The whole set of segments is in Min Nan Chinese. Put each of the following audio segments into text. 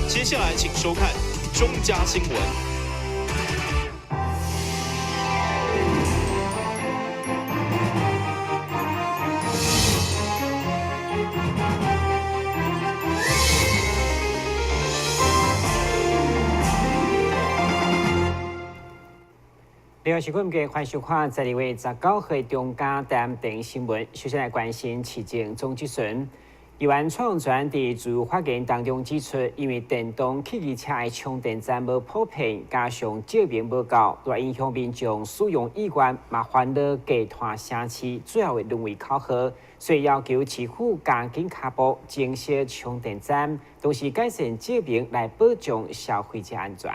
接下來請收看中嘉新聞。另外是今日欢迎收看12月19號中嘉台電新聞。首先來關心市政總質詢。議員蔡旺泉佇自由發言當中指出，因為電動汽機車的充電站無普遍，加上照明無夠，來影響民眾使用意願，嘛煩惱低碳城市最後會淪為口號，所以要求市府加緊跤步增設充電站，同時改善照明來保障消費者安全。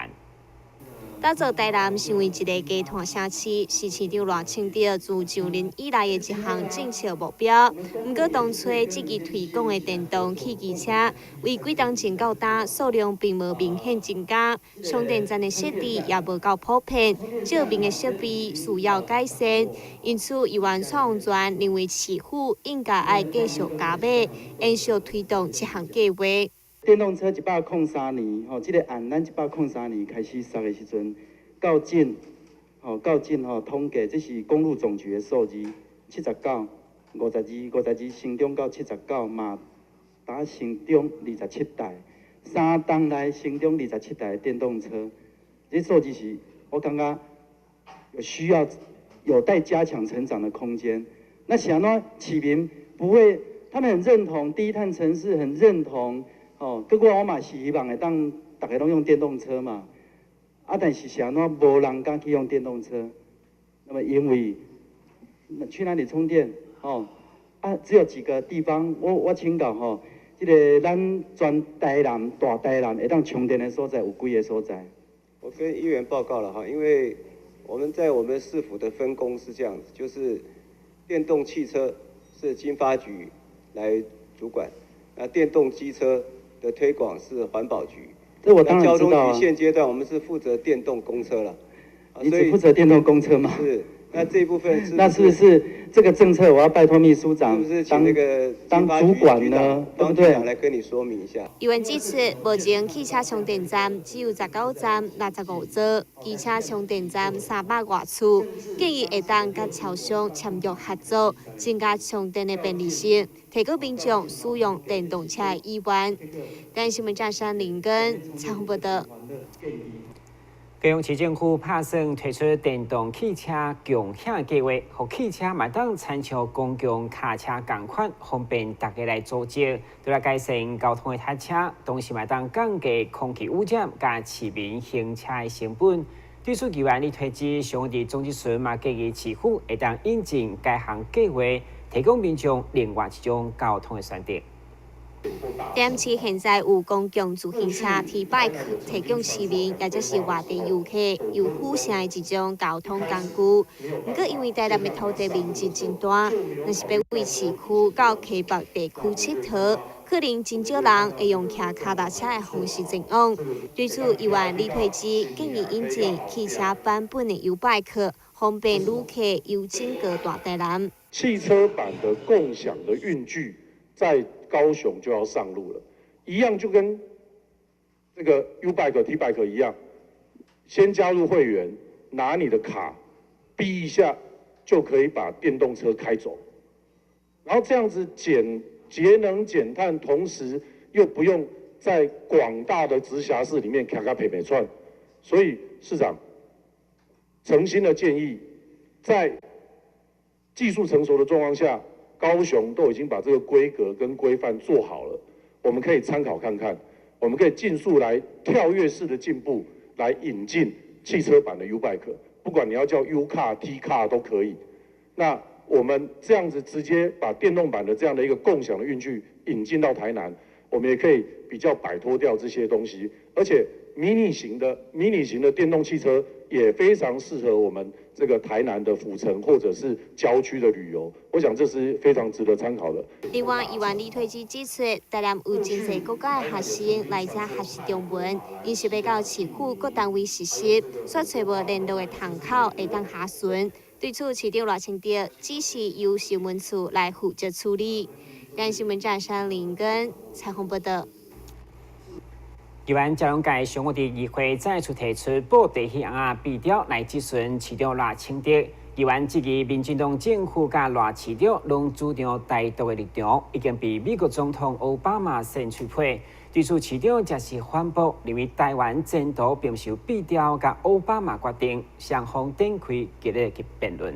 打造台南成為一个低碳城市，是市長賴清德自上任以來的一項政策目標。毋過當初積極推廣的電動汽機車，為幾冬前到今數量並無明顯增加，充電站的設置也無夠普遍，照明的設備需要改善。因此，議員蔡旺泉認為市府應該愛繼續加碼，延續推動這項計劃。電動車103年，吼，這個案咱103年開始殺的時陣，到今，吼，到今吼統計，這是公路總局的數字，79、52、52成長到79，嘛達成長27台，3冬內成長27台電動車，這數字是我感覺有需要有待加強成長的空間。那是按怎市民不會，他們很認同低碳城市，很認同。哦，閣過我嘛是希望會當逐家攏用電動車嘛，啊，但是是按怎無人敢去用電動車？那麼因為去哪裡充電？哦，啊，只有幾個地方，我請教吼，這个咱全台南大台南會當充電的所在有幾个所在？我跟議員報告了哈，因為我們在我們市府的分工是這樣子，就是電動汽車是經發局來主管，那電動機車的推廣是環保局，這我當然知道啊。交通局現階段我們是負責電動公車了，你只負責電動公車嗎？是，那這一部分是那是不是這個政策我要拜託秘書長是不是請那個當主管呢？對不對？來跟你說明一下。議員指出，目前汽車充電站只有19站65座，機車充電站300外處，建議會當佮超商簽約合作，增加充電的便利性，提高民眾使用電動車的意願。台視新聞張山林根採訪報道。高雄市政府拍算推出電動汽車共享計劃，予汽車嘛當親像公共跤車仝款，方便大家來租借，對來改善交通的塞車，同時嘛當降低空氣污染，佮市民行車的成本。對此，議員李退之上日總質詢嘛建議市府會當引進該項計劃，提供民眾另外一種交通的選擇。台南市現在有公共自行車 T-Bike 提供市民，也就是外地遊客有府城的一種交通工具。毋過因為台南的土地面積真大，若是欲佇市區到溪北地區𨑨迌，可能真少人會用騎跤踏車的方式前往。對此，議員李退之建議引進汽車版本的 YouBike，方便旅客遊整個大台南。汽車版的共享的運具在高雄就要上路了，一樣就跟這個 YouBike、T-Bike 一樣，先加入會員，拿你的卡，嗶一下就可以把電動車開走，然後這樣子減節能減碳，同時又不用在廣大的直轄市裡面卡卡撇撇串，所以市長誠心的建議，在技術成熟的狀況下，高雄都已經把這個規格跟規範做好了，我們可以參考看看，我們可以盡速來跳躍式的進步，來引進汽車版的 YouBike，不管你要叫 U Car、T Car 都可以。那我們這樣子直接把電動版的這樣的一個共享的運具引進到台南，我們也可以比較擺脫掉這些東西，而且迷你型的電動汽車也非常適合我們這個台南的府城或者是郊區的旅遊，我想這是非常值得參考的。另外，議員李退之指出，台南有真濟國家的學生來遮學習中文，𪜶是欲到市府各單位實習，煞揣無聯絡的窗口會當查詢。對此，市長賴清德指示由新聞處來負責處理。台視新聞張山林根採訪報道。台灣金融界上午佇議會再次提出布袋戲尪仔比調來質詢市長賴清德。議員質疑民進黨政府佮賴市長攏主張台獨的立場，已經被美國總統奧巴馬扇喙皮。對此市長則是反駁，認為台灣前途並毋是由比調佮奧巴馬決定，雙方展開激烈的辯論。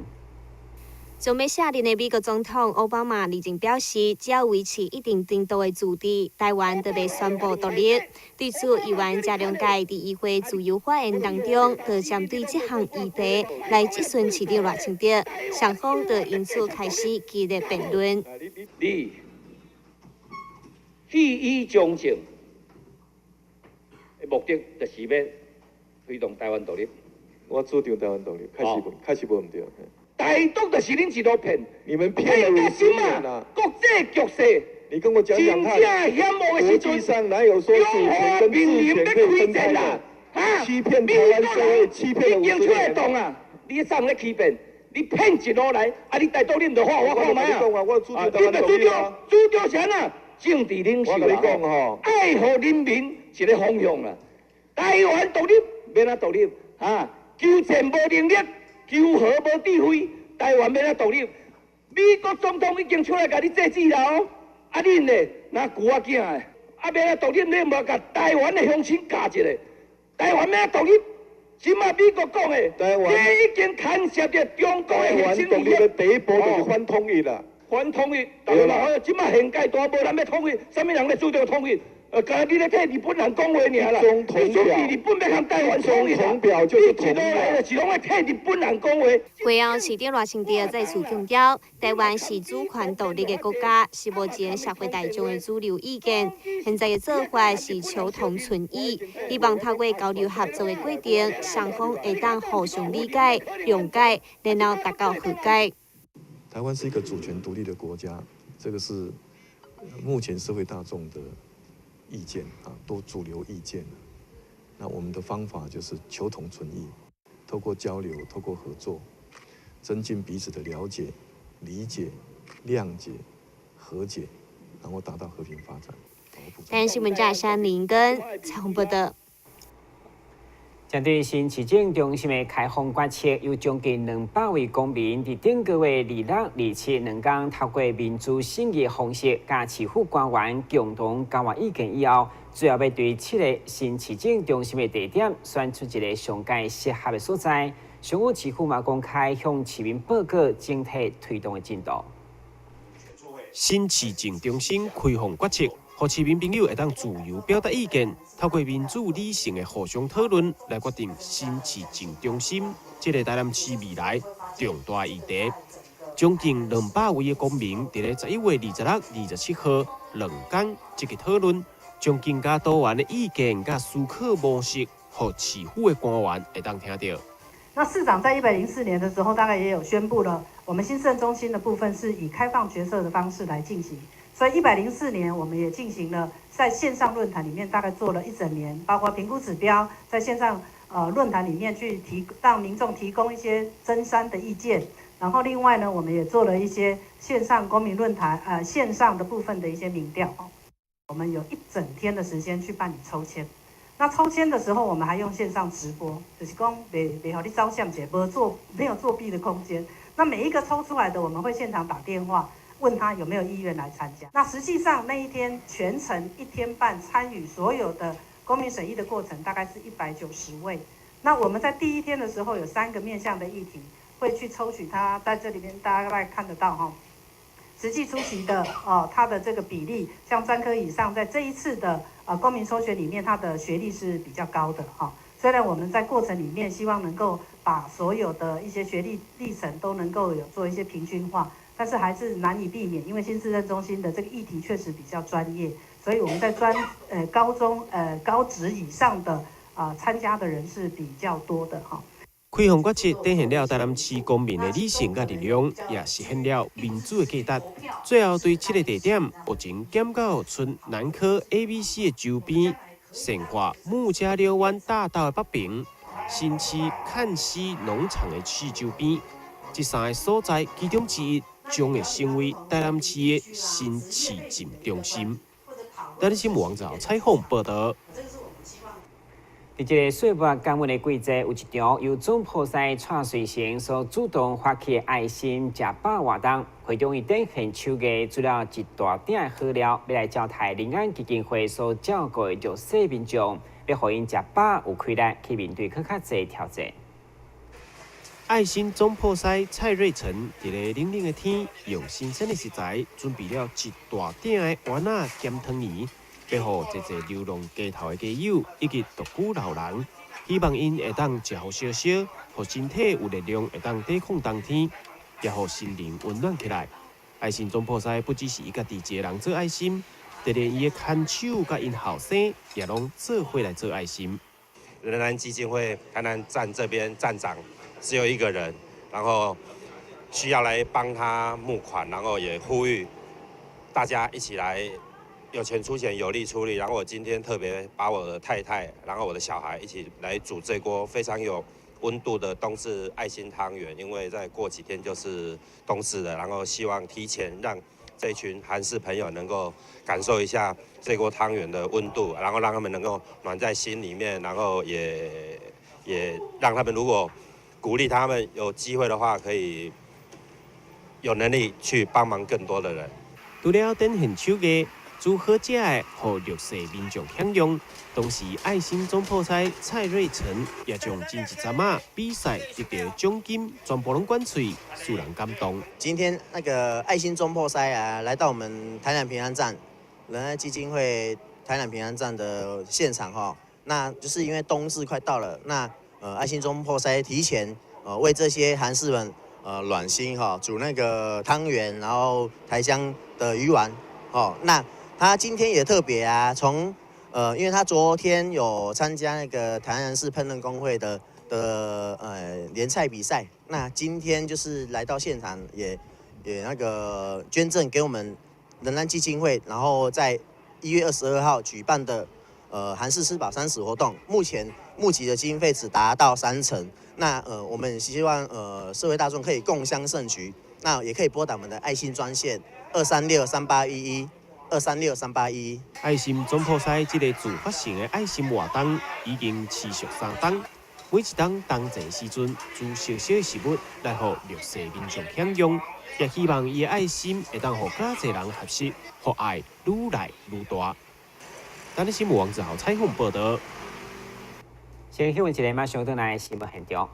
準備卸任的美國總統奧巴馬日前表示，只要維持一定程度的自治，台灣就袂宣布獨立。對此，議員謝龍介佇議會自由發言當中，就針對這項議題來質詢市長賴清德，雙方就因此開始激烈辯論。你棄醫從政的目的，就是欲推動台灣獨立。我主張台灣獨立，確實確實無毋對。台獨就是恁一路騙，你們騙了50年啦！國際局勢，你跟我講講看，國際上哪有說主權跟治權可以分開的？欺騙台灣社會，欺騙了50年。動啊！你上咧欺騙，你騙一路來，啊！你台獨你毋著看我看覓啊？我主張台灣獨立啊！主張是按怎？政治領袖我共你講吼，愛予人民一个方向啦。台灣獨立欲按怎獨立？啊！求戰無能力。求和無智慧，台灣欲按怎獨立？美國總統已經出來共你制止啦哦！啊，恁呢？若舊仔囝的，啊，欲按怎獨立？你無共台灣的鄉親教一下？台灣欲按怎獨立？這馬美國講的，台灣已經牽涉著中國的台灣獨立的第一步就是反統一啦。反統一，對啦。這馬現階段無人欲統一，啥物人咧主張統一？敢若你咧替日本人講話爾啦，你準備日本欲共台灣統一啦，你一路來就是攏愛替日本人講話。會後市長賴清德再次強調，台灣是主權獨立的國家，是目前社會大眾的主流意見。現在的做法是求同存異，希望透過交流合作的過程，雙方會當互相理解、諒解，然後達到和解。台灣是一個主權獨立的國家，這個是目前社會大眾的意見啊，都主流意見。那我們的方法就是求同存異，透過交流，透過合作，增進彼此的了解、理解、諒解、和解，然後達到和平發展。台新聞記者林根采訪報道。針對新市政中心的開放決策，有將近200位公民佇頂個月26、27兩工，透過民主審議方式，佮市府官員共同交換意見以後，最後欲對七个新市政中心的地點選出一个上佳適合的所在。上午市府嘛公開向市民報告整體推動的進度。新市政中心開放決策，予市民朋友會當自由表達意見，透過民主理性的互相討論來決定新市政中心這个台南市未來重大議題。將近200位的公民，佇咧11月26、27號兩工積極討論，將更加多元的意見佮思考模式，予市府的官員會當聽著。那市長在104年的時候，大概也有宣布了，我們新市政中心的部分是以開放決策的方式來進行。所以104年，我們也進行了在線上論壇裡面，大概做了一整年，包括評估指標，在線上論壇裡面去提讓民眾提供一些增刪的意見。然後另外呢，我們也做了一些線上公民論壇，線上的部分的一些民調。我們有一整天的時間去辦理抽籤。那抽籤的時候，我們還用線上直播，就是講袂袂予你走線者，無作沒有作弊的空間。那每一個抽出來的，我們會現場打電話問他有沒有意願來參加。那實際上那一天全程一天半參與所有的公民審議的過程，大概是190位。那我們在第一天的時候有三個面向的議題，會去抽取他在這裡面，大家大概看得到哈。實際出席的哦，他的這個比例，像專科以上，在這一次的公民抽選裡面，他的學歷是比較高的哈。雖然我們在過程裡面希望能夠把所有的一些學歷歷程都能夠有做一些平均化，但是還是難以避免，因為新市政中心的這個議題確實比較專業，所以我們在專高中高職以上的啊參加的人是比較多的哈。開放決策展現了台南市公民的理性佮力量，也實現了民主的價值。最後對七个地點，目前減到賰南科 ABC 的周邊、善化木柵寮灣大道的北爿、新市看溪農場的四周邊，這三个所在其中之一將會成為台南市的新市政中心。台南新聞網站採訪報導。佇這个歲末感恩的季節，有一場由總鋪師蔡瑞成所主動發起的愛心食飽活動，會中伊展現手藝，煮了一大鼎的好料，欲來招待仁安基金會所照顧的弱勢民眾，欲予𪜶食飽有氣力去面對閣較濟挑戰。愛心總鋪師蔡瑞成佇咧冷冷的天，用新鮮的食材準備了一大鼎的丸仔兼湯圓。欲予濟濟流浪街頭的街友以及獨居老人，希望𪜶會當食予燒燒，予身體有力量，會當抵抗冬天，也予心靈溫暖起來。愛心總鋪師不只是伊家己一个人做愛心，就連伊的牽手佮𪜶後生也攏做伙來做愛心。仁安基金會台南站這邊站長只有一個人，然後需要來幫他募款，然後也呼籲大家一起來。有錢出錢，有力出力。然後我今天特別把我的太太，然後我的小孩一起來煮這鍋非常有溫度的冬至愛心湯圓，因為再過幾天就是冬至了，然後希望提前讓這群韓式朋友能夠感受一下這鍋湯圓的溫度，然後讓他們能夠暖在心裡面，然後也讓他們如果鼓勵他們有機會的話，可以有能力去幫忙更多的人。除了展現手藝，煮好食的，予弱勢民眾享用。同時，愛心總鋪師蔡瑞成也將前一陣仔比賽得到獎金全部攏捐喙，使人感動。今天那個愛心總鋪師啊，來到我們台南平安站仁愛基金會台南平安站的現場哈，那就是因為冬至快到了，那愛心總鋪師提前為這些韓士們暖心哈，煮那個湯圓，然後台香的魚丸哦，那。他今天也特別啊，從因為他昨天有參加那個台南市烹飪工會的聯賽比賽，那今天就是來到現場也那個捐贈給我們仁安基金會，然後在1月22號舉辦的韓式吃飽30活動，目前募集的經費只達到3成，那我們希望社會大眾可以共襄盛舉，那也可以撥打我們的愛心專線2363811。2363811。愛心總鋪師這個自發性的愛心活動已經持續3冬，每一冬冬節時陣煮燒燒的食物來予弱勢民眾享用，也希望伊的愛心會當予較濟人學習，予愛愈來愈大。台南新聞王子豪採訪報導。先去問一下，馬上轉來新聞現場。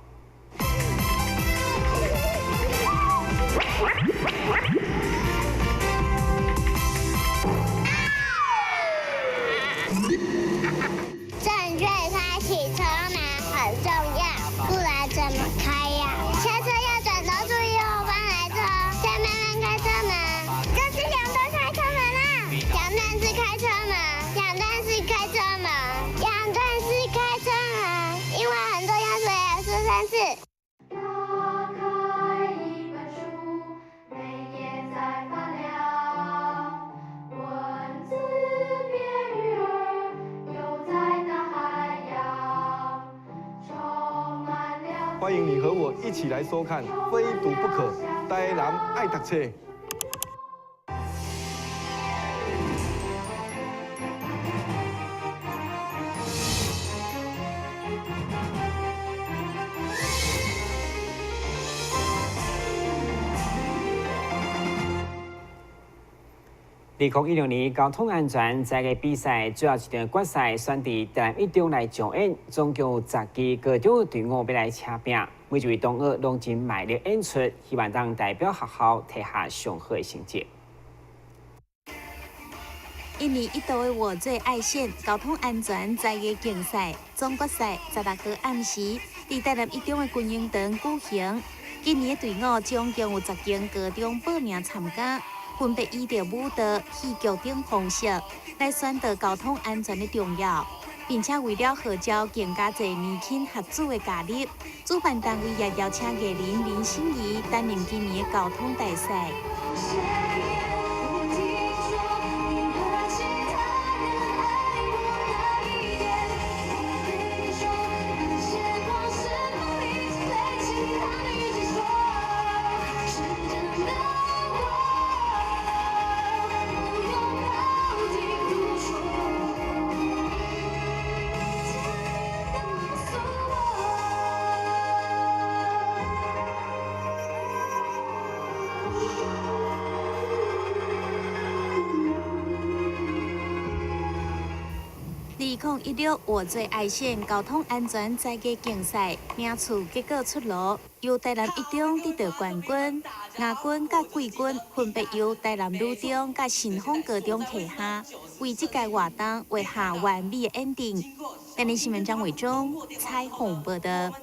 正確開啟車門很重要，不然怎麼開呀？下車要轉頭注意後方來車，再慢慢開車門。這是兩段開車門啦，兩段式開車門，兩段式開車門，兩段式開車門，因為很重要，所以要說三次。打開一本書，每頁在發亮，文字變魚兒，游在大海洋，充滿了。歡迎你和我一起來收看《非讀不可》，台南愛讀冊。2016年交通安全賽個比賽，最後一場決賽選佇台南一中來上演，總共有10支高中隊伍欲來車拼，每一位同學攏真賣力演出，希望當代表學校提下上好的成績。一年一度的我最愛線交通安全才藝競賽總決賽，16號暗時佇台南一中的軍營場舉行。今年的隊伍總共有10間高中報名參加，分別依著舞蹈、戲劇等方式來宣導交通安全的重要，並且為了號召更加濟年輕學子的加入，主辦單位也邀請藝人林心怡擔任今年的交通大使。2016我最愛線交通安全才藝競賽名次結果出爐，由台南一中得到冠軍、亞軍佮季軍分別由台南女中佮新豐高中提下，為這屆活動畫下完美的 ending。台南新聞張偉忠採訪報道。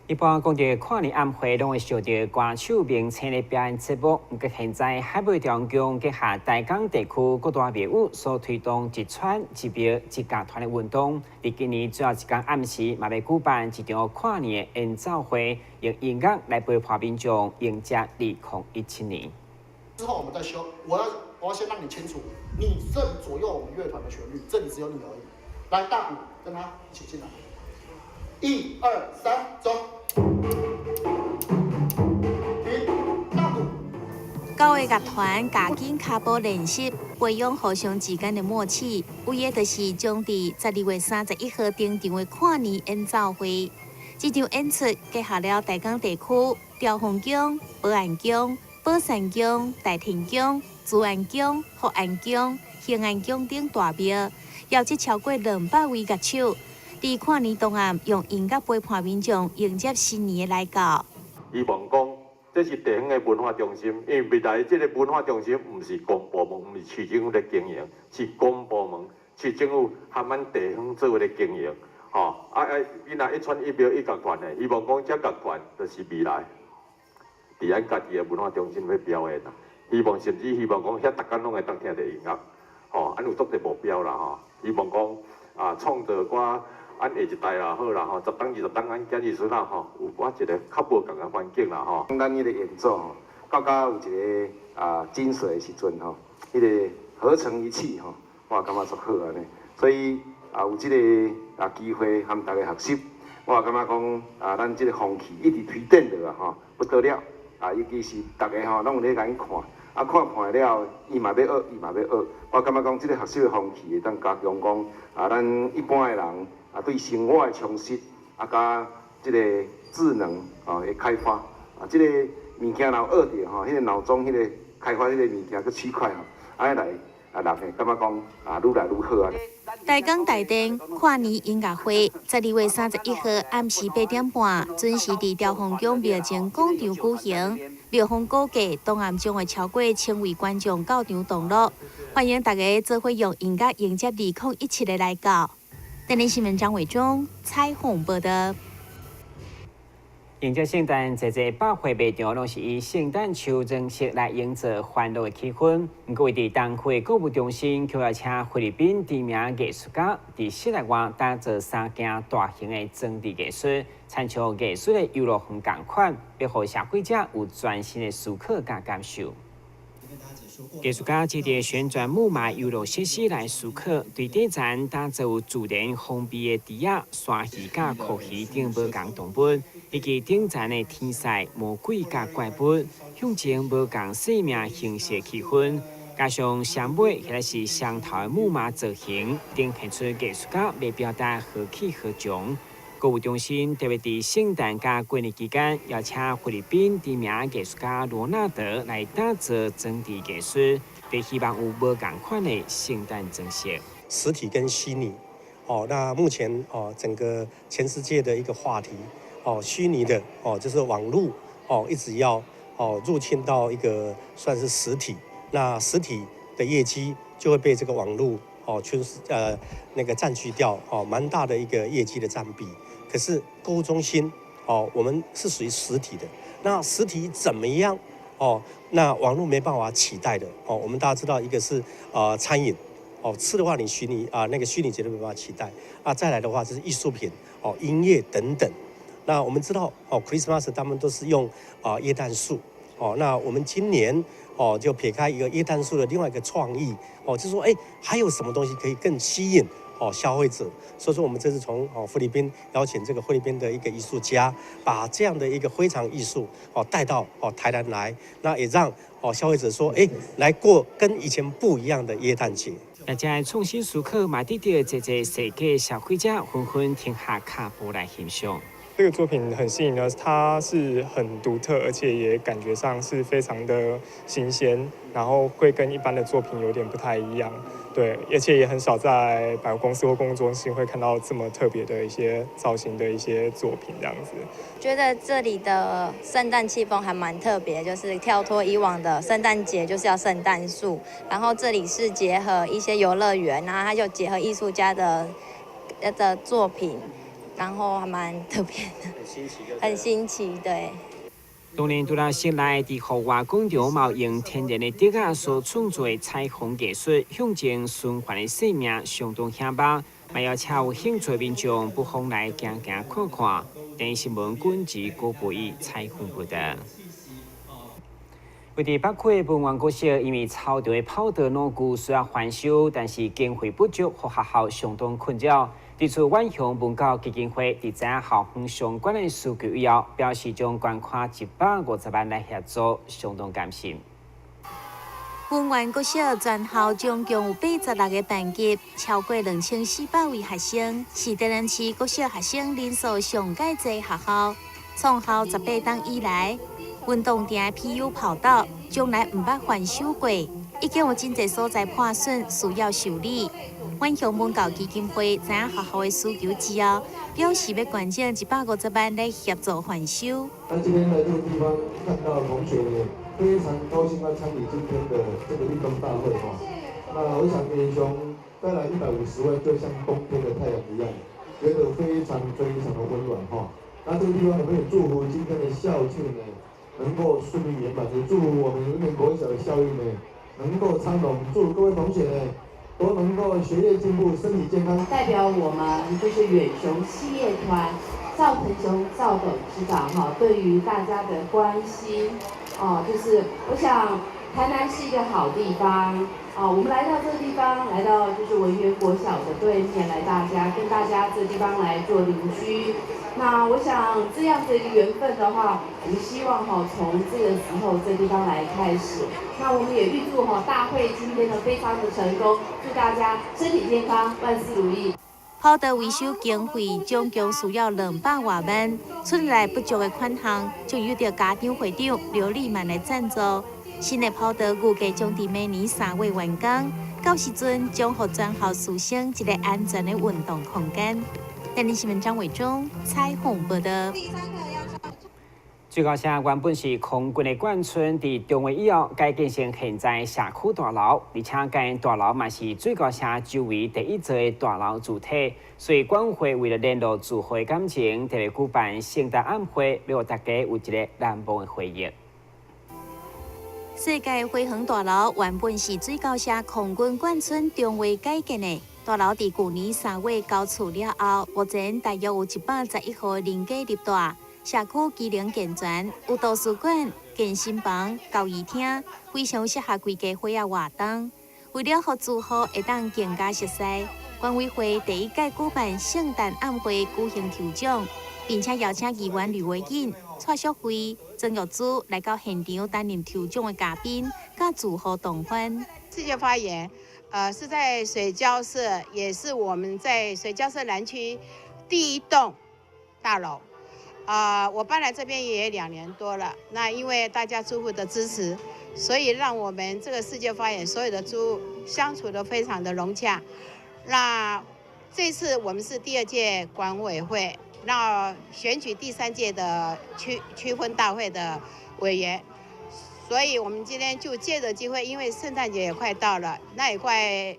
一般講著跨年晚會，攏會想著歌手明星的表演節目。毋過現在海尾中宮結合台港地區各大廟宇所推動一村一廟一樂團的運動，佇今年最後一工暗時，嘛欲舉辦一場跨年的演奏會，用音樂來陪伴民眾迎接2017年。之後我們再修，我要先讓你清楚，你正左右我們樂團的旋律，這裡只有你而已。來，大鼓跟他一起進來，一二三，走。停，大鼓。九个樂團加緊跤步練習，培養互相之間的默契，為的就是將佇12月31號登場的跨年演奏會。這場演出結合了台港地區朝鳳宮、保安宮、寶山宮、大天宮、慈安宮、福安宮、興安宮等大廟，邀集超過200位樂手，佇跨年當暗用音樂陪伴民眾迎接新年的來到。希望講，這是地方的文化中心，因為未來這个文化中心毋是公部門，毋是市政府咧經營，是公部門、市政府含咱地方做伙咧經營。吼，啊啊！你若一村一廟一樂團的，希望講這樂團就是未來，佇咱家己的文化中心欲表演啦。希望甚至希望講，遐逐工攏會當聽著音樂，吼，按有足濟目標啦吼。希望講啊，創造寡按下一代也好啦吼，10冬20冬，按囝兒孫仔吼，有寡一个較無仝的環境啦吼。咱彼个演奏吼，到甲有一个啊精髓的時陣吼，彼个合成一氣吼，我感覺足好按呢。所以啊，有這个啊機會和大家學習，我也感覺講啊，咱這个風氣一直推展落啊吼，不得了啊！尤其是逐家吼攏有咧共伊看，啊看看了，伊嘛欲學，伊嘛欲學。我感覺講這个學習的風氣會當加強講啊，咱一般的人啊對生活的充實啊，佮這个智能啊的開發啊，這个物件若學著吼，彼个腦中彼个開發彼个物件閣區塊吼，按呢來啊，人會感覺講啊，愈來愈好啊。台港台電跨年音樂會，12月31號暗時8點半準時佇朝鳳宮廟前廣場舉行。廟方估計，當暗將會超過1000位觀眾到場同樂，歡迎大家做伙用音樂迎接2017的來到。台南新聞張偉忠採訪報道。迎接聖誕，濟濟百貨賣場攏是以聖誕樹裝飾來營造歡樂的氣氛。毋過，佇東區購物中心，卻邀請菲律賓知名藝術家佇室內外打造三件大型的裝置藝術，親像藝術的遊樂園仝款，欲予消費者有全新的思考佮感受。藝術家藉著旋轉木馬遊樂設施來思考，對底層打造有自然封閉的豬仔、鯊魚佮蛞蝓等無仝動物，以及頂層的天使、魔鬼佮怪物，象徵無仝生命形式氣氛。加上雙尾或者是雙頭的木馬造型，呈現出藝術家欲表達何去何從。購物中心特別佇聖誕佮過年期間，邀請菲律賓知名藝術家羅納德來打造裝置藝術，佇希望有無仝款的聖誕裝飾。實體跟虛擬，哦，那目前哦，整個全世界的一個話題，哦，虛擬的哦，就是網路哦，一直要哦入侵到一個算是實體，那實體的業績就會被這個網路哦，全是那個佔據掉哦，蠻大的一個業績的佔比。可是購物中心哦，我們是屬於實體的，那實體怎麼樣哦？那網絡沒辦法取代的哦。我們大家知道，一個是餐飲哦，吃的話你虛擬啊，那個虛擬絕對沒辦法取代啊。再來的話就是藝術品哦，音樂等等。那我們知道哦，Christmas 他們都是用啊耶誕樹哦。那我們今年哦就撇開一個耶誕樹的另外一個創意哦，就是說哎，還有什麼東西可以更吸引哦消費者？所以說我們這次從哦菲律賓邀請這個菲律賓的一個藝術家，把這樣的一個非常藝術哦帶到哦台南來，那也讓哦消費者說哎來過跟以前不一樣的耶誕節。而且創新思考嘛，得著濟濟世界消費者紛紛停下跤步來欣賞。這個作品很吸引呢，它是很獨特，而且也感覺上是非常的新鮮，然後會跟一般的作品有點不太一樣，對，而且也很少在百貨公司或公共中心會看到這麼特別的一些造型的一些作品，這樣子。覺得這裡的聖誕氣氛還蠻特別，就是跳脫以往的聖誕節就是要聖誕樹，然後這裡是結合一些遊樂園，然後它就結合藝術家的作品。然後還蠻特別的，很新奇，很新奇，對。當年除了室內佇戶外廣場，嘛有用天然的竹仔所創作的彩虹藝術，向前循環的生命相當顯目，嘛邀請有興趣的民眾不妨來行行看看。電視新聞軍事郭博義採訪報導。位佇北區的文源國小，因為操場的跑道農具需要翻修，但是經費不足，予學校相當困擾。提出遠雄文教基金會佇知影校方相關的需求以後，表示將捐款150萬來協助，相當感謝。文源國小全校總共有86個班級，超過2400位學生，是台南市國小學生人數上蓋濟學校。創校18冬以來，運動場的 PU 跑道從來毋捌翻修過，已經有真濟所在破損，需要修理。遠雄文教基金會知影學校的需求之後，表示欲捐贈150萬來協助翻修。那今天來這個地方看到同學呢，非常高興來參與今天的這個運動大會哈。那我想遠雄帶來150萬，就像冬天的太陽一樣，覺得非常非常的溫暖哈。那這個地方我們也祝福今天的校慶呢，能夠順利圓滿，也祝福我們雲林國小的校運呢，能夠昌隆，祝各位同學呢，都能夠學業進步，身體健康。代表我們就是遠雄企業團趙騰雄趙董事長哈，對於大家的關心哦，就是我想台南是一個好地方哦，我們來到這個地方，來到就是文源國小的對面，來大家跟大家這個地方來做鄰居。那我想這樣子一個緣分的話，我們希望哈從這個時候這個地方來開始。那我們也預祝哈大會今天呢非常的成功，祝大家身體健康，萬事如意。跑道維修經費總共需要200外萬，出來不足的款項，就由著家長會長劉麗曼來贊助。新的跑道預計將佇明年3月完工，到時陣將予全校師生一個安全的運動空間。電視新聞張偉忠採訪報導。水溝社原本是空軍的眷村，佇中華以後改建成現在社區大樓，而且該大樓嘛是水溝社周圍第一座的大樓主體，所以管會為了聯絡住戶的感情，特別舉辦聖誕晚會，欲予大家有一個難忘的回憶。世界花園大樓原本是水溝社空軍眷村中華改建的。大樓佇舊年3月交厝了後，目前大約有111戶人家入住，社區機能健全，有圖書館、健身房、交誼廳，非常適合規家伙仔活動。為了予住戶會當更加熟似，管委會第一屆舉辦聖誕晚會舉行抽獎，並且邀請議員呂維錦、蔡淑慧、曾玉珠來到現場擔任抽獎的嘉賓，佮住戶同歡。世界花園，是在水交社，也是我們在水交社南區第一棟大樓。我搬來這邊也2年多了。那因為大家住戶的支持，所以讓我們這個世界花園所有的住戶相處得非常的融洽。那這次我們是第2屆管委會，那選舉第3屆的區分大會的委員。所以我們今天就借着機會，因為聖誕節也快到了，那也快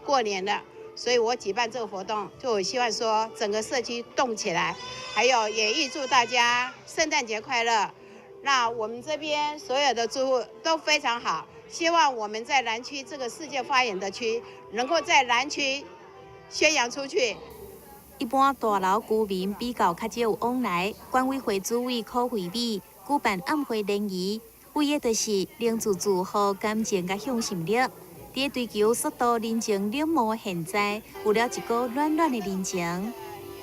過年了，所以我舉辦這個活動，就希望說整個社區動起來，還有也預祝大家聖誕節快樂。那我們這邊所有的住戶都非常好，希望我們在南區這個世界花園的區，能夠在南區宣揚出去。一般大樓居民比較較少有往來，管委會主委柯惠美舉辦晚會聯誼。為的就是凝聚住戶感情佮向心力。佇追求速度、人情冷漠的現在，有了一股暖暖的人情。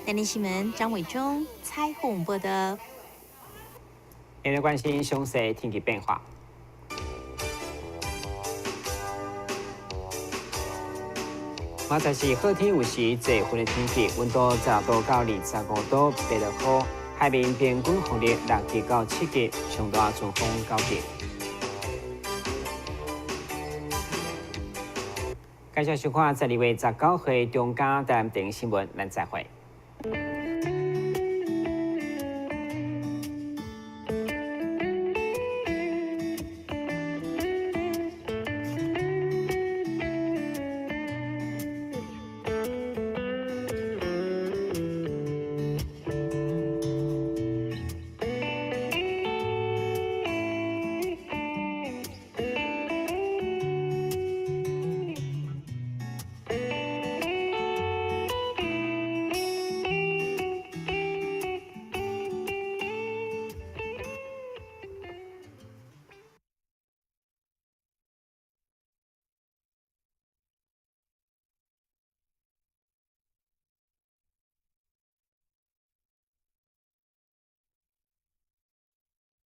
電視新聞張偉忠採訪報導。下面關心詳細天氣變化。明仔是好天有時濟雲的天氣，溫度10度到25度，白落雨。海面平均風力6級到7級，上大陣風9級。感謝收看12月19號中嘉台南新聞，咱再會。